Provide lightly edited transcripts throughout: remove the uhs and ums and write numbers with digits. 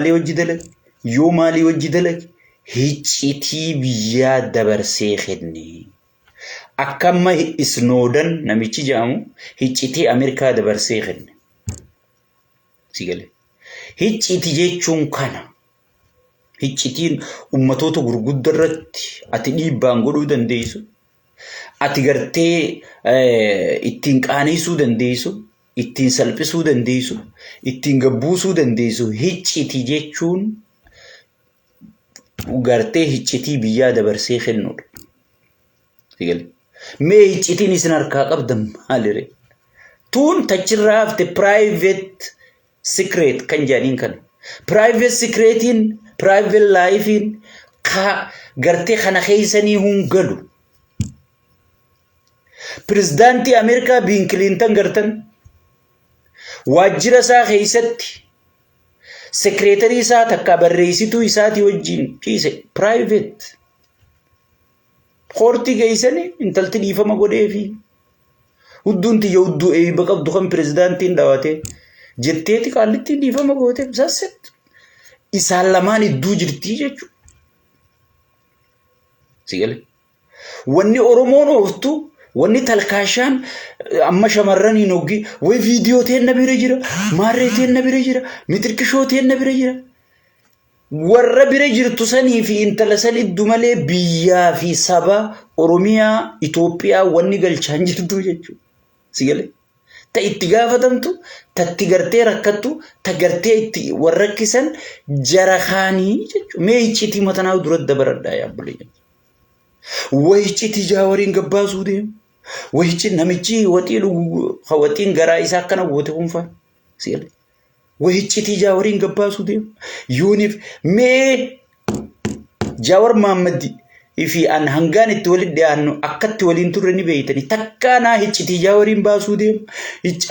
Somaalee wajji dalage, yoo maalii wajji dalage, hiccitii biyyaa dabarsee kenne. Akka amma Snowden namichi jedhamu hiccitii Ameerikaa dabarsee kenne. Si galee. Hicciti jechuun kana. Hiccitiin ummatoota gurguddaa irratti ati dhiibbaan godhuu dandeessu. Ati gartee ittiin qaaneessuu dandeessu. Ittiin salphisuu dandeessu. Ittiin gabbuusuu dandeessu. Hicciti jechuun gartee hiccitii biyyaa dabarsee kennuudha. Si galee. Mee hiccitiin isin harkaa qabdan maalire? Tuun tachirraa hafte private secret kan jedhaniin kana. Private secretiin, private lifein ka gartee kana keessanii hun galu. Pirezidaantii Ameerikaa Biil Kilintan gartan waajjira isaa keessatti sekireetarii isaa takka barreessituu isaatii wajjin ciise private. Koortii geessanii intalti dhiifama godheefi hudduun tiyya hudduu eeyba qabdu kan pirezidaantiin dhaawate jetteeti qaallittiin dhiifama gooteef sasset. Isaan lamaan idduu jirtii jechuudha. Si galee? Wanni Oromoon ooftu, wanni talkaashaan amma shamarraniin hoggi way viidiyoo teenna bira jira, maarree teenna bira jira, mixirqishoo teenna bira jira. Warra bira jirtu sanii fi intala san iddu malee biyyaa fi saba Oromiyaa, Itoophiyaa wanni galchaan jirtu jechuudha. Si galee? Ta itti gaafatamtu, ta itti gartee rakkattu, ta gartee itti warra rakkisan jara kaanii jechuudha. Mee iccitii matanaa dura dabaradhaa yaa obboleeyyan. Way iccitii jaawariin gabbaasuu deemu. Way iccitii namichi waxii dhugu waxiin garaa isaa akkana goote kunfaa. Si galee? Way iccitii jaawariin gabbaasuu deemu. Yooniif mee Jaawar Mahammad fi an hangaan itti walitti dhiyaannu akkatti waliin turre ni beeytani. Takkaa naa hiccitii jaawariin baasuu deemu.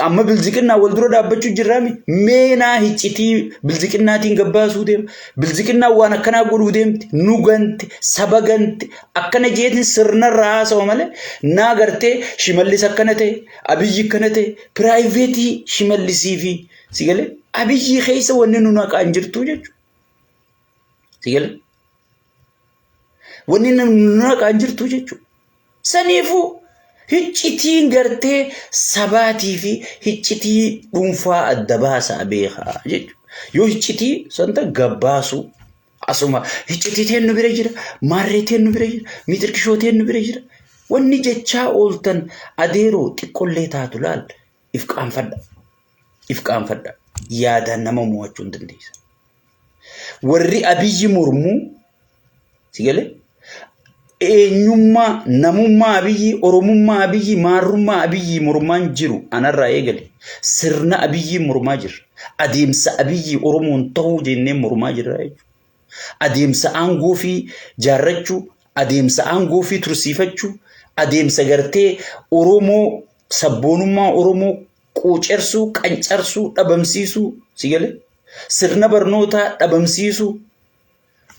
Amma bilziqinnaa wal dura dhaabbachuu jirraami. Mee naa hiccitii bilziqinnaatiin gabbaasuu deema. Bilziqinnaan waan akkanaa godhuu deemti. Nu ganti, saba ganti. Akkana jeetiin sirnarraa haasawa malee naa gartee Shimallis akkana ta'e, Abiyyi akkana ta'e, piraayiveetii Shimallisii fi si galee Abiyyi keessa wanni nu naqaan jirtu jechuudha. Si galee wanni nu naqaan jirtu jechuudha. Saniifuu hiccitiin gartee sabaatii fi hiccitii dhuunfaa adda baasaa beekaa jechuudha. Yoo hiccitii santa gabbaasuu asuma hiccitii teen nu bira jira, maarree teen nu bira jira, mixirkishoo teen nu bira jira. Wanni jechaa ooltan adeeroo xiqqollee taatu laal if qaanfadha. If qaanfadha. Yaadaan nama mo'achuu hin dandeessan. Warri Abiyyi mormuu si galee eenyummaa namummaa Abiyyi, Oromummaa Abiyyi, maarrummaa Abiyyi mormaan jiru anarraa eegale. Sirna Abiyyi mormaa jirra. Adeemsa Abiyyi Oromoon ta'uu jennee mormaa jirra jechuudha. Adeemsa aangoo fi jaarrachuu, adeemsa aangoo fi tursiifachuu, adeemsa gartee Oromoo sabboonummaa Oromoo quucersuu, qancarsuu, dhabamsiisuu si galee sirna barnootaa dhabamsiisuu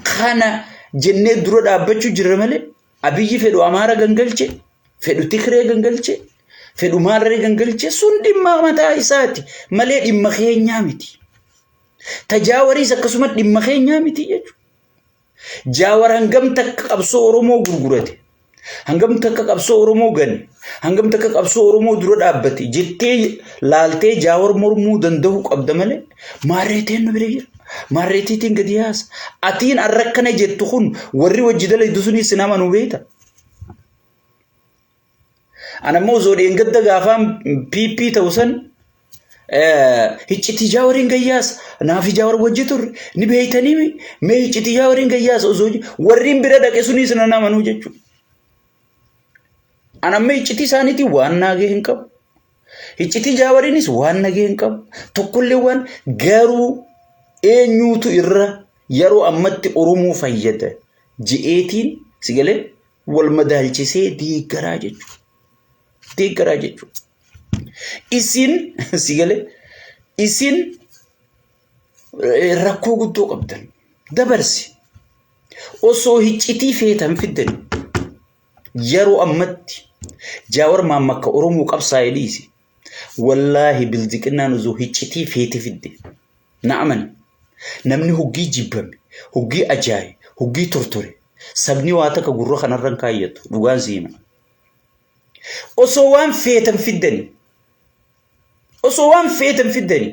kana jennee dura dhaabbachuu jirra malee Abiyyi fedhu Amaara gangalche, fedhu Tigree gangalche, fedhu Maarree gangalche sun dhimma mataa isaati malee dhimma keenyaa miti. Tajaawariis akkasuma dhimma keenyaa miti jechuudha. Jaawar hangam takka qabsoo Oromoo gurgurate, hangam takka qabsoo Oromoo gane, hangam takka qabsoo Oromoo dura dhaabbate jettee laaltee Jaawar mormuu danda'uu qabda malee maarreeteen nu bira jira. Maarreetiitiin gadi yaasa. Atiin arra akkana jettu kun warri wajji dalaydu sunis sin amanuu beekta. Ana immoo osoo dheengadda gaafaan PP ta'u san hiccitii jaawariin gayyaasa naaf jaawar wajji turre ni beeytanii mee hiccitii jaawariin gayyaasa osoo warriin bira dhaqe sunis nan amanuu jechuudha. Ana amma hiccitii isaaniitiin waan naagee hin qabu. Hiccitii jaawariinis waan nagee hin qabu. Tokkollee waan garuu eenyuutu irra yeroo ammatti Oromoo fayyada je'eetiin si galee wal madaalchisee deeggaraa jechuudha. Deeggaraa jechuudha. Isin si galee isin rakkoo guddoo qabdan dabarsi. Osoo hiccitii feetan fiddan yeroo ammatti Jaawar Maamma akka Oromoo qabsaa'e dhiisi. Wallaahi bilziqinnaan osoo hiccitii feete fidde. Na amani. Namni hoggii jibbame, hoggii ajaaye, hoggii tortore, sabni waa takka gurra kanarra hin kaayyatu. Dhugaan si hima. Osoo waan feetan fiddani. Osoo waan feetan fiddani.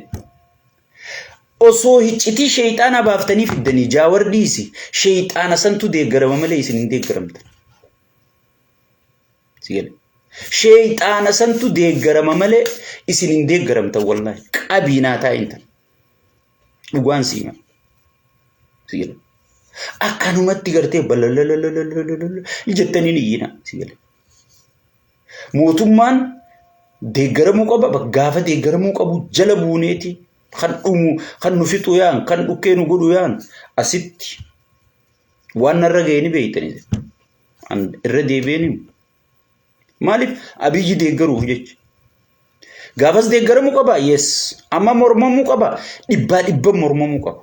Osoo hiccitii sheeyxaanaa baaftanii fiddanii Jaawar dhiisi sheeyxaana santu deeggarama malee isin hin deeggaramtan. Si gale. Sheeyxaana santu deeggarama malee isin hin deeggaramtan wallaahi. Qabii naa taa'in tan. Dhugaan si hima. Si gale. Akkanumatti gartee balalalalalalalala jettanii hin iyyina. Si gale. Mootummaan deeggaramuu qaba. Gaafa deeggaramuu qabu jala buuneeti kan dhumu kan nu fixu yaan kan dhukkee nu godhu yaan asitti waan narra ga'e ni beektani. An irra deebi'een himu. Maaliif Abiyyi deeggaruuf jecha. Gaafas deeggaramuu qaba? Yes. Amma mormamuu qaba? Dhibbaa dhibba mormamuu qaba.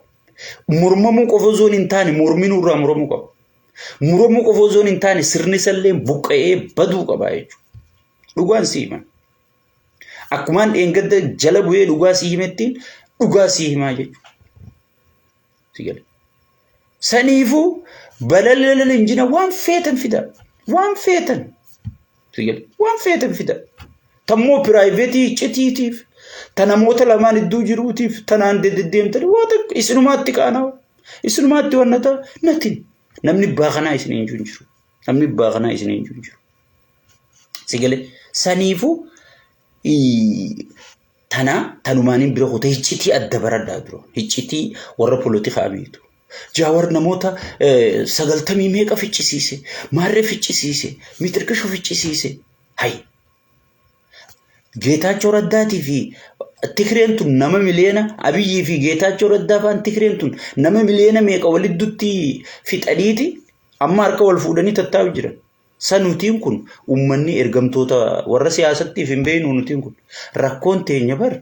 Mormamuu qofa osoo hin taane morminuu irraa muramuu qaba. Muramuu qofa osoo hin taane sirni isallee buqqa'ee baduu qaba jechuudha. Dhugaan si hima. Akkumaan dheengadda jala bu'ee dhugaa si himettiin dhugaa si himaa jechuudha. Si gala. Saniifuu balalala hin jina waan feetan fida. Waan feetan. Si gala. Waan feetan fida. Tammoo piraayiveetii iccitiitiif ta namoota lamaan iddoo jiruutiif tanaan deddeemtanii waa takka isinumaatti qaana'u. Isinumaatti wanna ta'a natin. Namni baakanaa isin hin jiru. Namni baakanaa isin hin jiru. Si galee saniifuu tana tanumaaniin bira kutee hiccitii adda baradhaa dura. Hiccitii warra polotikaa beektu. Jaawar namoota 90 meeqa ficcisiise, maarree ficcisiise, miixirqishoo ficcisiise. Hay! Geetaachoo Raddaatii fi Tigreen tun nama miliyoona Abiyyii fi Geetaachoo Raddaa fa'aan Tigreen tun nama miliyoona meeqa waliddutti fixaniiti amma harka wal fuudhanii tattaa'u jiran. Sa nutiin kun uummanni ergamtoota warra siyaasattiif hin beeknu nutiin kun rakkoon teenya bar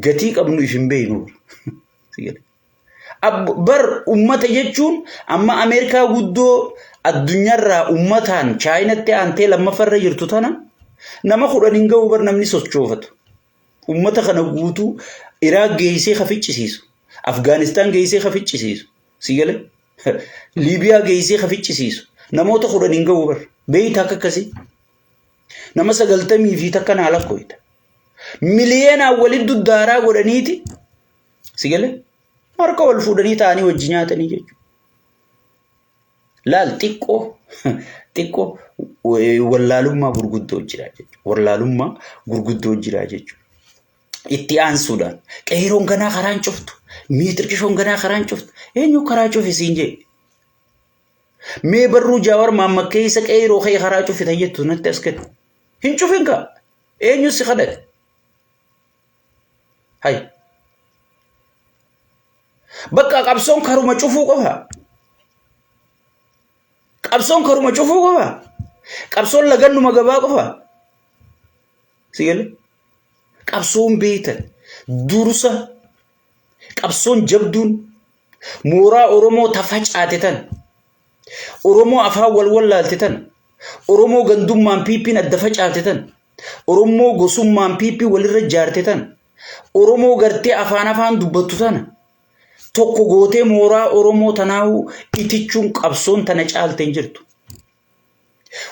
gatii qabnu if hin beeknu bar. Bar ummata jechuun amma Ameerikaa guddoo addunyaarraa ummataan Chaayinatti aantee lammaffarra jirtu tana nama 10 hin ga'u bar namni sochoofatu. Ummata kana guutuu Iraaq geessee ka ficcisiisu, Afgaanistaan geessee ka ficcisiisu, si galee Liibiyaa geessee ka ficcisiisu namoota 10 hin ga'u bar. Beeyta akka akkasii. Nama 90 fi takka naa lakkooyta. Miliyeenaan walitti duddaaraa godhaniiti Si galee? Harka wal fuudhanii taa'anii wajji nyaatanii jechuudha. Laal xiqqoo xiqqoo wallaalummaa gurguddoo jira jechuudha. Wallaalummaa gurguddoo jira jechuudha. Itti aansuudhaan qeeroon ganaa karaan cuftu, miitirqishoon ganaa karaan cuftu, eenyu karaa cufe siin jee. Mee barruu Jaawar Maamma keessa qeeroo kee karaa cufita jettu natti as kennu. Hin cufin kaa. Eenyu si kadhate? Hay. Bakka qabsoon karuma cufuu qofa. Qabsoon karuma cufuu qofa. Qabsoon lagannuma gabaa qofa. Si galee? Qabsoon beektan dursa qabsoon jabduun mooraa Oromoo ta facaate tan Oromoo afaan wal wallaalte tan Oromoo gandummaan piippiin adda facaate tan Oromoo gosummaan PP walirra jaarte tana, Oromoo gartee afaan afaan dubbattu tana, tokko gootee mooraa Oromoo tanaahuu itichuun qabsoon tana caalte hin jirtu.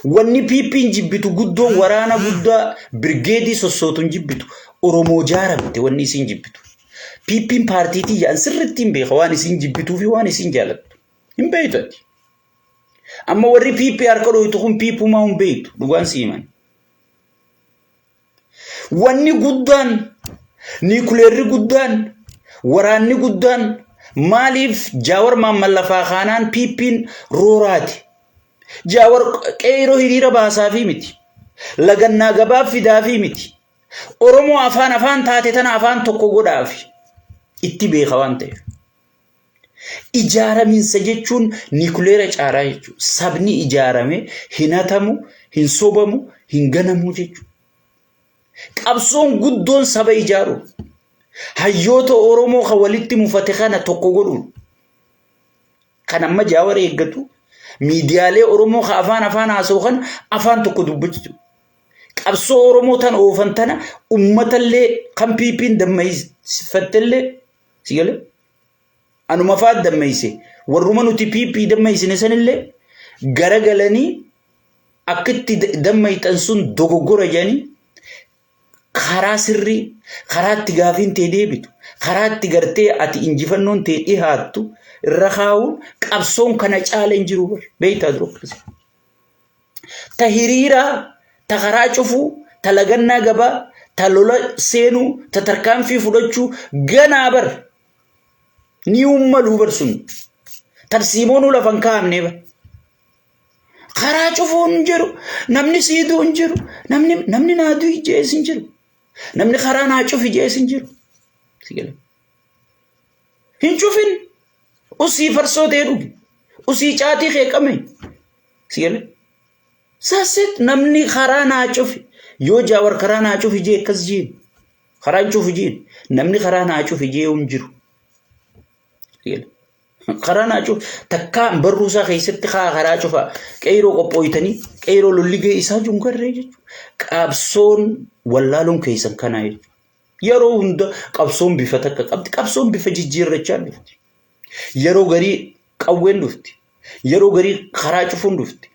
Wanni PPn jibbitu guddoon waraana guddaa birgeedii sossootu hin jibbitu. Oromoo jaaramte wanni isiin jibbitu. PPn paartii tiyya an sirriitti hin beeka waan isiin jibbituu fi waan isiin jaalattu. Hin beektu ati. Amma warri PP harka dhooytu kun PPumaa hin beektu dhugaan si himan. Wanni guddaan niikuleerri guddaan waraanni guddaan maaliif Jaawar Maamman lafaa kaanaan PPn rooraati. Jaawar qeeroo hiriira baasaafii miti. Lagannaa gabaa fidaafii miti. Oromoo afaan afaan taate tana afaan tokko godhaafi. Itti beeka waan ta'eef. Ijaaraminsa jechuun nikuleera caaraa jechuudha. Sabni ijaarame hin hatamu, hin sobamu, hin ganamu jechuudha. Qabsoon guddoon saba ijaaru. Hayyoota Oromoo kan walitti mufate kana tokko godhuun. Kan amma Jaawar eeggatu miidiyaalee Oromoo kan afaan afaan haasa'u kana afaan tokko dubbachuu. Qabsoo Oromoo tan oofan tana uummatallee kan PPn damma'ifattellee si galee. Anuma fa'aa dammeeyse. Warruma nuti PP dammeeysine sanillee garagalanii akka itti dammeeyxan sun dogoggora jedhanii karaa sirrii, karaa itti gaafiin tee deebitu, karaa itti gartee ati injifannoon tee dhihaattu irra kaa'uun qabsoon kana caala hin jiru bar. Beektaa dura akkasii. Ta hiriiraa, ta karaa cufuu, ta lagannaa gabaa, ta lola seenuu, ta tarkaanfii fudhachuu ganaa bar. Ni uummaluu bar sun. Tarsiimoonuu lafa hin kaa'amnee bar. Karaa cufuun hin jiru. Namni siiduu hin jiru. Namni namni naa du'i jees hin jiru. Namni karaa naa cufi jees hin jiru. Si gala. Hin cufin. Usii farsoo ta'e dhugi. Usii caatii kee qame. Si gala. Sassit namni karaa naa cufi. Yoo jaawar karaa naa cufi jee akkas jeen. Karaa hin cufu jeen. Namni karaa naa cufi jee hin jiru. Si gala. Karaa naa cufa. Takkaa barruu isaa keessatti kaa karaa cufa. Qeyroo qophooytanii qeyroo lolli ga'e isaa jungarree jechuudha. Qabsoon wallaaluun keessan kanaa jechuudha. Yeroo hunda qabsoon bifa takka qabdi. Qabsoon bifa jijjiirrachaa dhufti. Yeroo garii qawween dhufti. Yeroo garii karaa cufuun dhufti.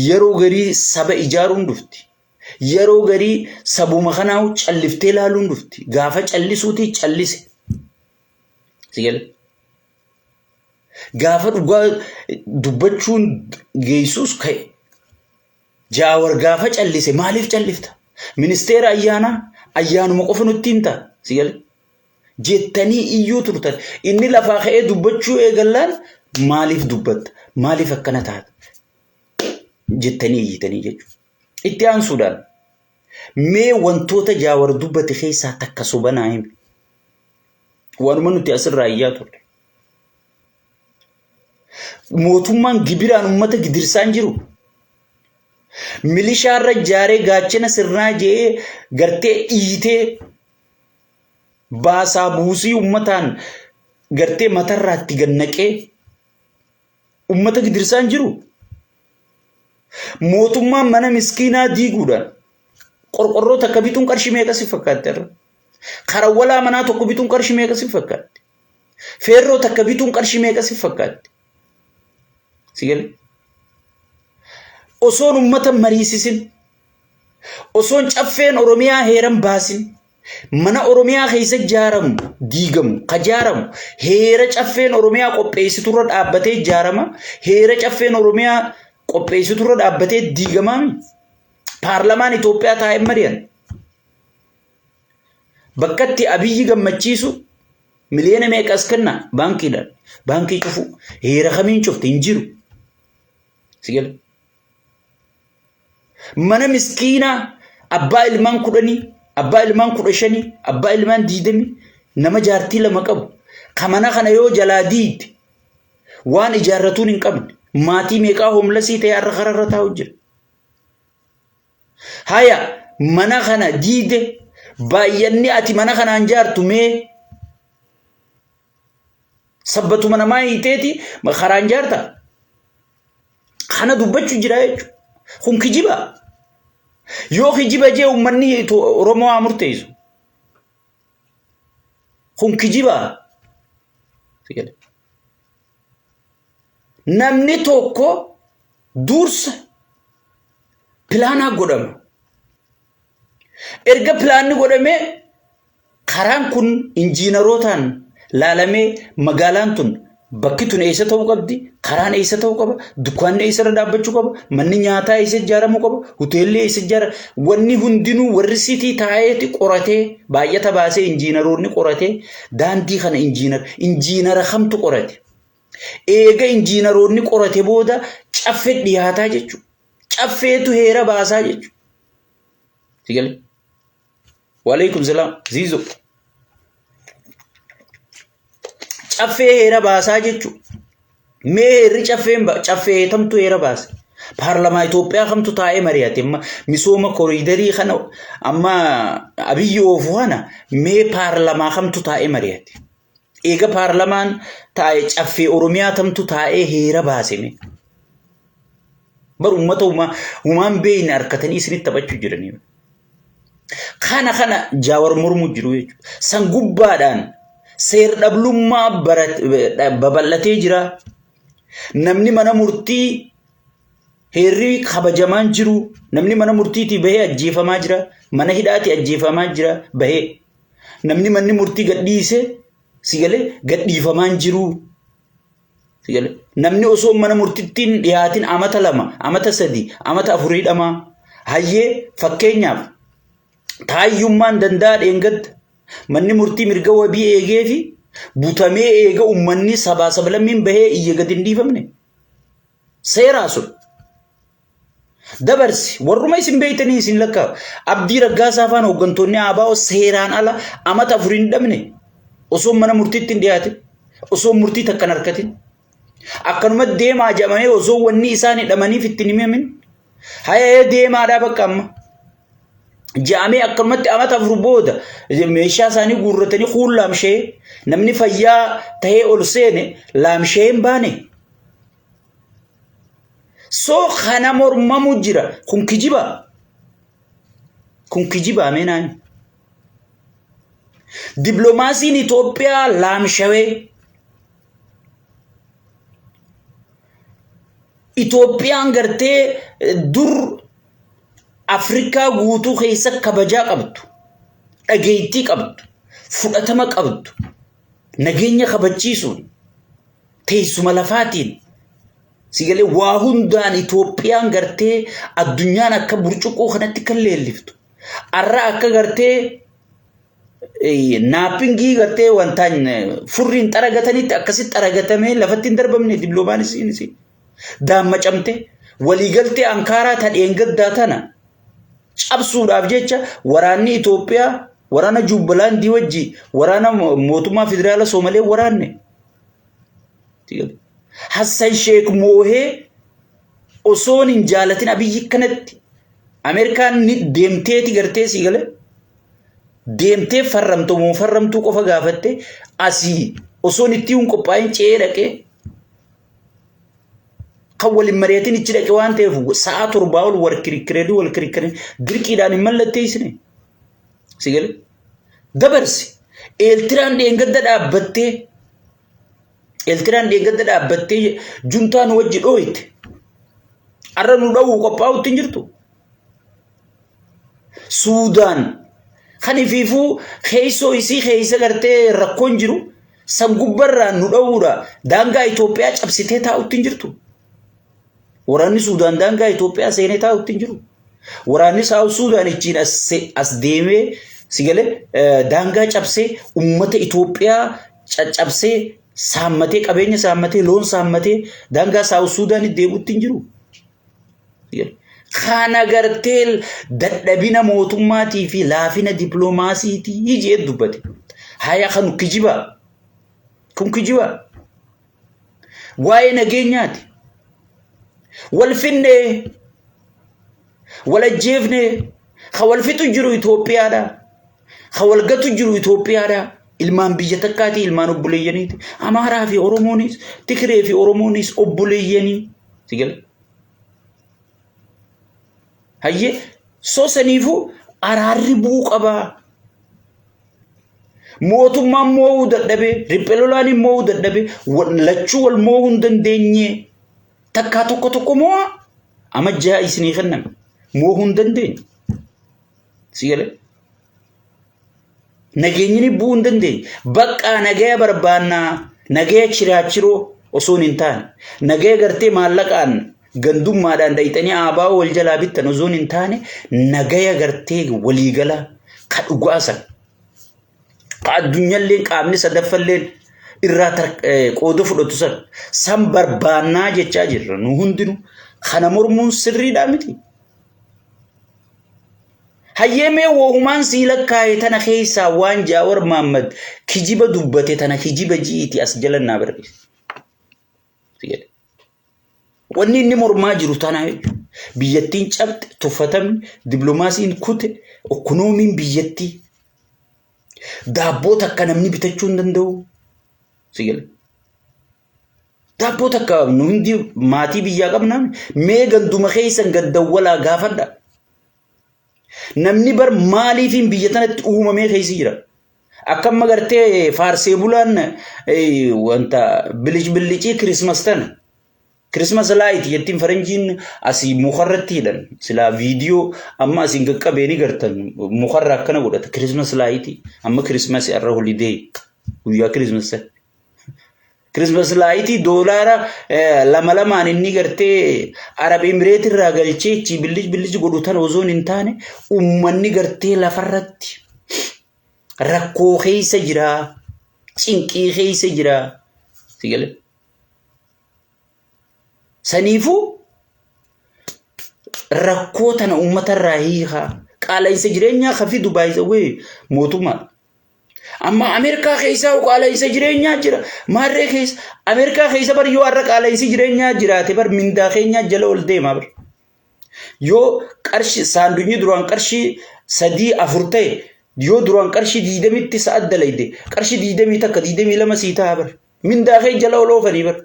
Yeroo garii saba ijaaruun dhufti. Yeroo garii sabuma kanaa calliftee laaluun dhufti. Gaafa callisuutii callise. Si gale? Gaafa dhugaa dubbachuun geessus ka'e. Jaawar gaafa callise maaliif callifta? Ministeera ayyaanaa ayyaanuma qofa nutti himta. Si gale? Jettanii iyyuu turtan. Inni lafaa ka'ee dubbachuu eegallaan maaliif dubbatta? Maaliif akkana taata? Jettanii iyyitanii jechuudha. Itti aansuudhaan mee wantoota Jaawar dubbate keessaa takka soba naa himi. Waanuma nuti asirraa iyyaa turre. Mootummaan gibiraan uummata gidirsaa hin jiru. Milishaarra ijaaree gaachana sirnaa je'ee gartee dhiitee baasaa buusii uummataan gartee matarraatti gannaqee uummata gidirsaa hin jiru. Mootummaan mana miskiinaa diiguudhaan qorqorroo takka bituun qarshii meeqa si fakkaatti irra? Karawwalaa manaa tokko bituun qarshii meeqa si fakkaatti? Feerroo takka bituun qarshii meeqa si fakkaatti? Si galee? Osoon uummata mariisisin, osoon caffeen Oromiyaa heeran baasin, mana Oromiyaa keessa ijaaramu diigamu, ka ijaaramu heera caffeen Oromiyaa qopheessiturra dhaabbatee ijaarama, heera caffeen Oromiyaa qopheessiturra dhaabbatee diigamaami. Paarlamaan Itoophiyaa taa'ee mari'an. Bakka itti Abiyyi gammachiisu miliyoona meeqa as kenna baankiidhaan. Baankii cufuu heera kamiin cufte hin jiru. Si gala. Mana miskiinaa abbaa ilmaan 10, abbaa ilmaan 15, abbaa ilmaan 20 nama jaartii lama qabu. Ka mana kana yoo jalaa diigde waan ijaarratuun hin qabne maatii meeqaa hoomlasii ta'e har'a kararra taa'u jira. Haya mana kana diide baay'anni ati mana kanaan jaartu mee sabbatuma namaa hiiteeti karaan jaarta. Kana dubbachuu jira jechuudha. Kun kijiba. Yoo kijiba jee uummanni Oromoo haa murteessu. Kun kijiba. Namni tokko dursa pilaanaa godhama. Erga pilaanni godhamee karaan kun injiinarootaan laalamee magaalaan tun bakki tun eessa ta'uu qabdi, karaan eessa ta'uu qaba, dukkaanni eessarra dhaabbachuu qaba, manni nyaataa eessa ijaaramuu qaba, hoteelli eessa ijaara, wanni hundinuu warri sitii taa'eeti qoratee baay'ata baasee injiinaroonni qoratee daandii kana injiinara kamtu qorate. Eega injiinaroonni qorate booda caffee dhiyaataa jechuudha. Caffeetu heera baasaa jechuudha. Si galee? Waalaikum salaam. Ziizo. Caffee heera baasaa jechuudha. Mee heerri caffeen caffee tamtu heera baase. Paarlamaa Itoophiyaa kamtu taa'ee mari'ate amma misooma koriidarii kana amma Abiyyi oofu kana mee paarlamaa kamtu taa'ee mari'ate. Eega paarlamaan taa'e caffee Oromiyaa tamtu taa'ee heera baase mee. Bar uummata humaan beeyne harkatanii isinitti taphachuu jiranii. Kana kana Jaawar mormuu jiru jechuudha. San gubbaadhaan Seer-dhablummaa babal'atee jira. Namni mana murtii heerri kabajamaan jiru. Namni mana murtiitii bahee ajjeefamaa jira. Mana hidhaatii ajjeefamaa jira bahee. Namni manni murtii gadhiise si galee gadhiifamaan jiru. Si galee namni osoo mana murtiitti hin dhiyaatin amata 2, amata 3, amata 4 hidhamaa. Hayyee fakkeenyaaf Taayyummaan danda'a dheengadda manni murtii mirga wabii eegee fi butamee eega uummanni sabaa sablammiin bahee iyya gadi hin dhiifamne. Seeraa sun. Dabarsi warruma isin beektanii isin lakkaa'u. Abdii Raggaasaa faan hooggantoonni ABO seeraan ala amata 4 hin dhabne osoo mana murtiitti hin dhiyaatin osoo murtii takka hin harkatin. Akkanuma deemaa jedhamee osoo wanni isaan hidhamaniif itti hin himamin. Hayee deemaadhaa bakka amma. Ja'amee akkanumatti amata 4 booda meeshaa isaanii guurratanii kuun laamshee namni fayyaa ta'ee ol seene laamshee hin baane. So kana mormamu jira. Kun kijiba. Kun kijiba ameenaan. Dippiloomaasiin Itoophiyaa laamshawee. Itoophiyaan gartee dur Afrikaa guutuu keessa kabajaa qabdu, dhageettii qabdu, fudhatama qabdu, nageenya kabachiisuun, teessuma lafaatiin si galee waa hundaan Itoophiyaan gartee addunyaan akka burcuqqoo kanatti kan leelliftu. Arra akka gartee naappingii gartee wantaan furriin xaragatanitti akkasitti xaragatamee lafatti hin darbamne dippiloomaasiin isii. Daammacamte waliigaltee Ankaaraa ta dheengaddaa tana cabsuudhaaf jecha waraanni Itoophiyaa waraana Juubbalaandii wajji waraana mootummaa federaala Soomalee waraanne. Hassan Sheek moohee osoon hin jaalatin Abiyyi kanatti Ameerikaan ni deemteeti gartee sii galee deemtee farramtu moo farramtuu qofa gaafatte asii osoon itti hin qophaa'in ce'ee dhaqee kan waliin mari'atin ichi dhaqe waan ta'eef sa'a 7 ol wal kirikiranii wal kirikiranii dirqiidhaan hin mallatteessine. Si galee dabarsi Eeltiraan dheengadda dhaabbattee Eeltiraan dheengadda dhaabbattee juntaa nu wajji dhooyte. Arra nu dhowwu qophaa'utti hin jirtu. Suudaan kan ifiifuu keessoo isii keessa gartee rakkoon jiru san gubbarraan nu dhowwuudha daangaa Itoophiyaa cabsitee taa'utti hin jirtu. Waraanni Suudaan daangaa Itoophiyaa seenee taa'utti hin jiru. Waraanni Saawut Suudaan ichiin as deemee si galee daangaa cabsee uummata Itoophiyaa caccabsee saammatee qabeenya saammatee loon saammatee daangaa Saawut Suudaanitti deebi'utti hin jiru. Kana gartee dadhabina mootummaatii fi laafina dippiloomaasiitii jee dubbate. Haya kan kijibaa. Kun kijibaa. Waa'ee nageenyaati. Wal finnee, wal ajjeefnee, ka wal fixu jiru Itoophiyaadha. Ka wal gatu jiru Itoophiyaadha. Ilmaan biyya takkaati, ilmaan obboleeyyaniiti. Amaaraa fi Oromoonis, Tigree fi Oromoonis obboleeyyanii. Si gala? Hayyee soo saniifuu araarri bu'uu qabaa. Mootummaan moo'uu dadhabee, riphee lolaan moo'uu dadhabee, lachuu wal moo'uu hin dandeenye. Takkaa tokko tokko moo'a. Amma ja'a isinii kenname. Moo'uu hin dandeenye. Si galee? Nageenyi bu'uu hin dandeenye. Baqqaa nagaya barbaannaa nagaya chiraachiroo osoo hin taane nagaya gartee maallaqaan gandummaadhaan dhayxanii aabaa'oo wal jalaa bittan osoo hin taane nagaya gartee waliigalaa ka dhugaa san ka addunyalleen qaamni sadaffalleen irraa qooda fudhatu san san barbaannaa jechaa jirra nu hundinuu kana mormuun sirriidhaa miti. Hayyee mee woohumaan sii lakkaaye tana keessaa waan Jaawar Maammad kijiba dubbate tana kijiba ji'iiti as jala naa barreessi. Si jedhe. Wanni inni mormaa jiru tanaa jechuudha. Biyyattiin cabxe, tuffatamni, dippiloomaasiin kute, ikkonoomiin biyyattii daabboo takka namni bitachuu hin danda'u. Si jedhe. Daabboo takka nu hundi maatii biyyaa qabnaa mee ganduma keessan gaddawwalaa gaafadha. Namni bar maaliifiin biyya tanatti uumamee keessa jira. Akka amma gartee faarsee bulaan wanta bilic billicii Christmas tana. Christmas light jettiin faranjiin asii mukarratti hidhan. Silaa viidiyoo amma asiin qaqqabee ni gartan mukarra akkana godhata. Christmas light amma Christmas irra holiday guyyaa Christmas. Christmas light doolaara lama lamaan inni gartee Arab Emireet irraa galchee achi billic billic godhu tana osoo hin taane uummanni gartee lafarratti rakkoo keessa jira, cinqii keessa jira. Si galee? Saniifuu rakkoo tana uummatarraa hiikaa qaala'insa jireenyaa ka fidu baay'isawwee mootummaadha. Amma Ameerikaa keessaa qaala'insa jireenyaa jira. Maarree keessa Ameerikaa keessa bar yoo har'a qaala'insi jireenyaa jiraate bar mindaa keenyaa jala ol deema bar. Yoo qarshii saandunyi duraan qarshii 3 4 ta'e yoo duraan qarshii 20tti sa'a dalayde qarshii 21 22 sii ta'a bar. Mindaa kee jala ol oofanii bar.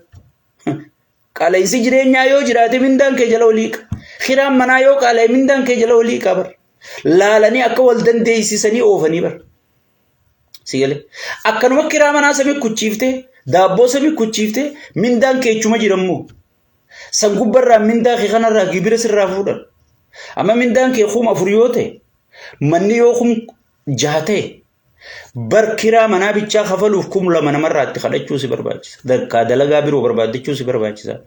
Qaala'insi jireenyaa yoo jiraate mindaan kee jala olii qa. Kiraan manaa yoo qaala'e mindaan kee jala olii qa bar. Laalanii akka wal dandeessisanii oofanii bar. Si galee. Akkanuma kiraa manaa samii kuchiiftee daabboo samii kuchiiftee mindaan kee chuma jira immoo. San gubbarraa mindaa kee kanarraa gibira sirraa fuudhan. Amma mindaan kee 4000 yoo ta'e manni yoo 6000 ta'e bar kiraa manaa bichaa kafaluuf 2000 namarraa itti kadhachuu si barbaachisa. Dakkaa dalagaa biroo barbaaddachuu si barbaachisa.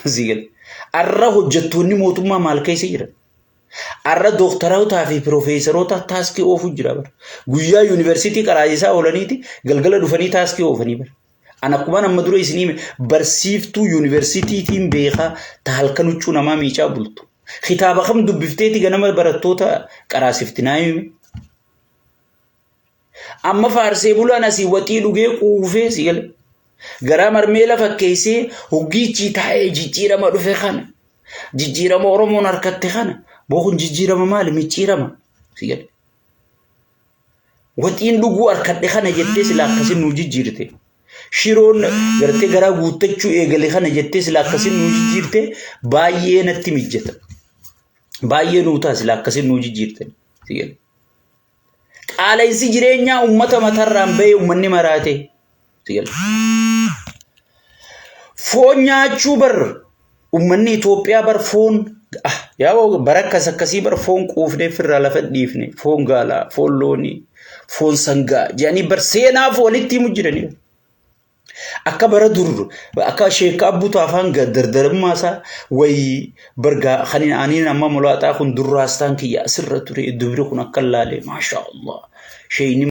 Si gale. Arra hojjettoonni mootummaa maal keessa jiran? Arra dooktarootaa fi piroofeesaroota taaskii oofu jira bara. Guyyaa yuunivarsiitii qaraasisaa oolaniiti galgala dhufanii taaskii oofanii bara. An akkuma amma dura isinii hime barsiiftuu yuunivarsiitiitiin beekaa ta halkan huccuu namaa miicaa bultu. Kitaaba kam dubbifteeti ganama barattoota qaraasifti naa himi. Amma faarsee bulaan asii waxii dhugee quufee si gale. Garaa marmeela fakkeessee hoggiichii taa'ee jijjiirama dhufe kana. Jijjiirama Oromoon harkatte kana. Boo kun jijjiirama maali? Micciirama. Si gale. Waxiin dhuguu harkadhe kana jettee sila akkasin nuu jijjiirte. Shiroon gartee garaa guuttachuu eegale kana jettee sila akkasin nuu jijjiirte baay'ee natti mijjata. Baay'ee nuu ta'a sila akkasin nuu jijjiirte. Si gale. Qaala'insi jireenyaa uummata matarraan bahee uummanni maraate. Si gale. Foon nyaachuu bar uummanni Itoophiyaa bar foon ah, yaa bara akkas akkasii bar foon quufnee firraa lafa dhiifne foon gaalaa foon loonii foon sangaa jedhanii bar seenaaf walitti himu jiranii. Akka bara dur akka sheekka abbuutu afaan dardarummaa isaa wayii bargaa kan aniin amma mulaaxaa kun durraastaan kiyya asirra ture dubri kun akka laalee maashaa Allah sheeyni.